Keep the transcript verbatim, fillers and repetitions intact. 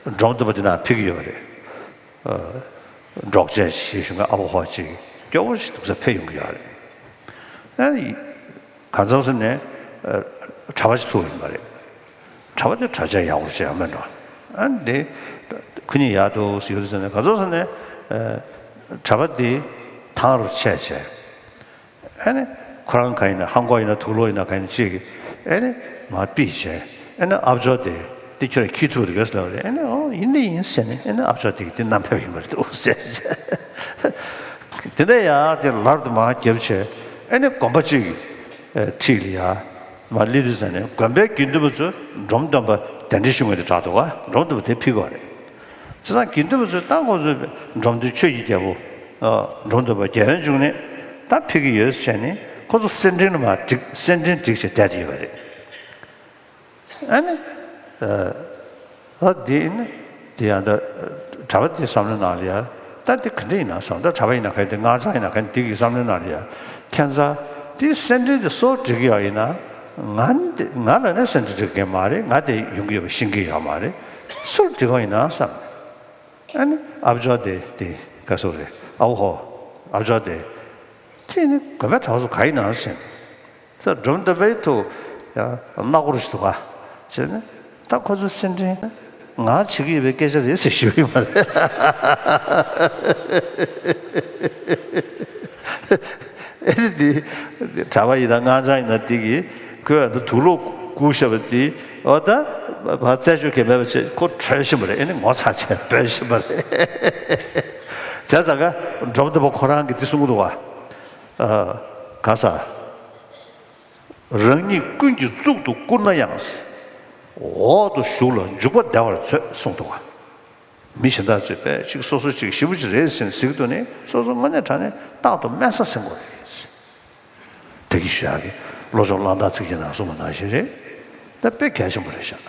སྒྲོམ་སྟོན་པ་དེ་ན་ཕེབས་ཀྱི་ཡོད་པ་རེད། འབྲོག་ཆས་ཞེས་ཞུ་མཁན་ཨ་ཕོ་ཧོ་ཅིག་སྐྱོ་བོ་ཞིག་འདུག་ས་ཕེབས་ཡོང་གི་ཡོད་རེད། ཨ་ནི་གང་ཟག་ཟེར་ནས་གྲྭ་པ་ཞིག་ཐུག་ཡོང་པ་རེད། གྲྭ་པ་དེ་གྲྭ་ཆས་ཡག་པོ་བྱས་ཡོད་མེད་འགྲོ། ཨ་ནི་དེ་ཁོ་གཉིས་ཡར་འདུག་ཟེར་ཡོད་ཟེར་ནས་གང་ཟག་ཟེར་ནས་གྲྭ་པ་དེ་ཐང་རུ་ཆས་བྱས། ཨ་ནི་ཁོ་རང་ག་ཡིན་ན་ཧང་གོ་ཡིན་ན་དུག་ལོག་ཡིན་ན་ག་ཡིན་ན་ཅིག་ཨ་ནི་མར་ཕུད་བྱས། ཨ་ནི་ཨ་ཇོ་དེ་འདི་ཁྱོད་ལ་འཁྱེར་ཐུབ་རེད་ག་ཟེར་བ་རེད། ཨ་ནི་ཨོ་ཡིན་ནི་ཡིན་ཟེར་ནས། ཨ་ནི་ཨ་ཇོ་དེ་གིས་འདི་བསྣམས་ཕེབས་ཡིན་པ་རེད་འདུག་ཟེར་བྱས། དེ་ནས་ཡང་དེ་ལག་དེ་མར་བརྒྱབ་བྱས། ཨ་ནི་དགོན་པ་གཅིག་གི་འཁྲིས་ལ་ཡར་མར་སླེབས་དུས་ཙམ་ནས་དགོན་པའི་དགེ་འདུན་པ་ཚོས་སྒྲོམ་སྟོན་པ་གདན་འདྲེན་ཞུ་མཁན་དེ་གྲགས་འདུག་ག་སྒྲོམ་སྟོན་པ་དེ་ཕུད་དགོས་རེད། བྱས་ཙང་དགེ་འདུན་པ་ཚོས་ད་ཁོ་ཚོས་སྒྲོམ་སྟོན་ཆོས་ཀྱི་རྒྱལ་པོ། ཨ། སྒྲོམ་སྟོན་པ་རྒྱལ་བའི་འབྱུང་གནས་ད་ཕུད་ཀྱི་ཡོད་ཟེར་ནས་ཁོ་ཚོ་སེར་ཕྲེང་ལ་མར་བསྒྲིགས། སེར་ཕྲེང་བསྒྲིགས་བྱས་བསྡད་དེ་ཡོད་པ་རེད། ཨ་ནི། ཨ། ཨ་འདི་ནི་འདི་ཡང་ད་གྲྭ་པ་དེའི་བསམ་བློའི་ནང་ལ་ཡ། ད་འདི་ག་འདྲ་ཡིན་ན་བསམ། ད་གྲྭ་པ་ཡིན་ན་ག་འདི། སྔགས་འཆང་ཡིན་ན་ག་འདི་གི་བསམ་བློའི་ནང་ལ་ཡ། ཁྱད་མཚར། འདི་སེར་ཕྲེང་དེ་སུར་བསྒྲིགས་ཡོད་ཡིན་ན། ང་འདི་ང་ལ་ནི་སེར་ཕྲེང་བསྒྲིགས་མཁན་མ་རེད། ང་དེ་ཡོང་གི་ཡོད་པ་ཤེས་ཀྱི་ཡོད་མ་རེད། སུར་བསྒྲིགས་པ་ཡིན་ན་བསམ། ཨ་ནི་ཨ་ཇོ་དེ་དེ་ག་སུ་རེད། ཨ་ཕོ་ཧོ། ཨ་ཇོ་དེ་དེ་ནི་དགོན་པའི་གྲྭ་པ་ཚོ་ག་ཡིན་ན་ཟེར། ས་སྒྲོམ་སྟོན་པའི་ཐུགས་ཡ་སྣ་སྒོར་ཞིག་འདུག་ག་ཟེར་ནས། ད་ཁོ་ཚོ་སེར་ཕྲེང་ང་བྱེད་ཀྱི་ཡོད་པའི་སྐད་ཆ་རེད་ཟེར་ཞུ་གི་ཡོད་མ་རེད། ཨེ་ནི་དེ་གྲྭ་པ་ཡིན་ན་སྔགས་འཆང་ཡིན་ན་དེ་གིས་ཁོས་ཨ་ནི་དུག་ལོག་བསྐུར་བཞག་པ་དེ། འོ་ད་བ་རྩད་གཅོད་མཁན་མེད་པ་བྱས། ཁོ་བྲོས་ཕྱིན་པ་རེད། ཨེ་ནི་ངོ་ཚ་བྱས་བྲོས་ཕྱིན་པ་རེད། བྱས་ཙང་ཀ་སྒྲོམ་སྟོན་པ་ཁོ་རང་གིས་འདི་གསུང་གི་འདུག་ག་ཨ། ག་ས། རང་ཉིད་ཀུན་གྱི་གཙུག་ཏུ་བཀུར་ན་ཡང་། འོག་ཏུ་ཞུགས་ལ་འཇུག་པ་བདེ་བར་མཛོད་གསུངས་འདུག་ག་མི་གཞན་དག་ཚོས་པས་ཅིག་སོ་སོ་ཅིག་ཞེ་པོ་ཅིག་རེད་ཟེར་ཟེར་གྱི་འདུག་ནས། སོ་སོ་དངོས་གནས་དྲང་གནས་རྟག་ཏུ་དམན་ས་ཟིན་དགོས་རེད། ད་གིན་ཞུ་ཡག་གི་བློ་སྦྱོང་གླང་དར་ཚིགས་བཅད་ནང་གསུངས་པ་ནང་བཞིན་རེད། ད་དཔེ་གལ་ཆེན་པོ་རེད་ཤག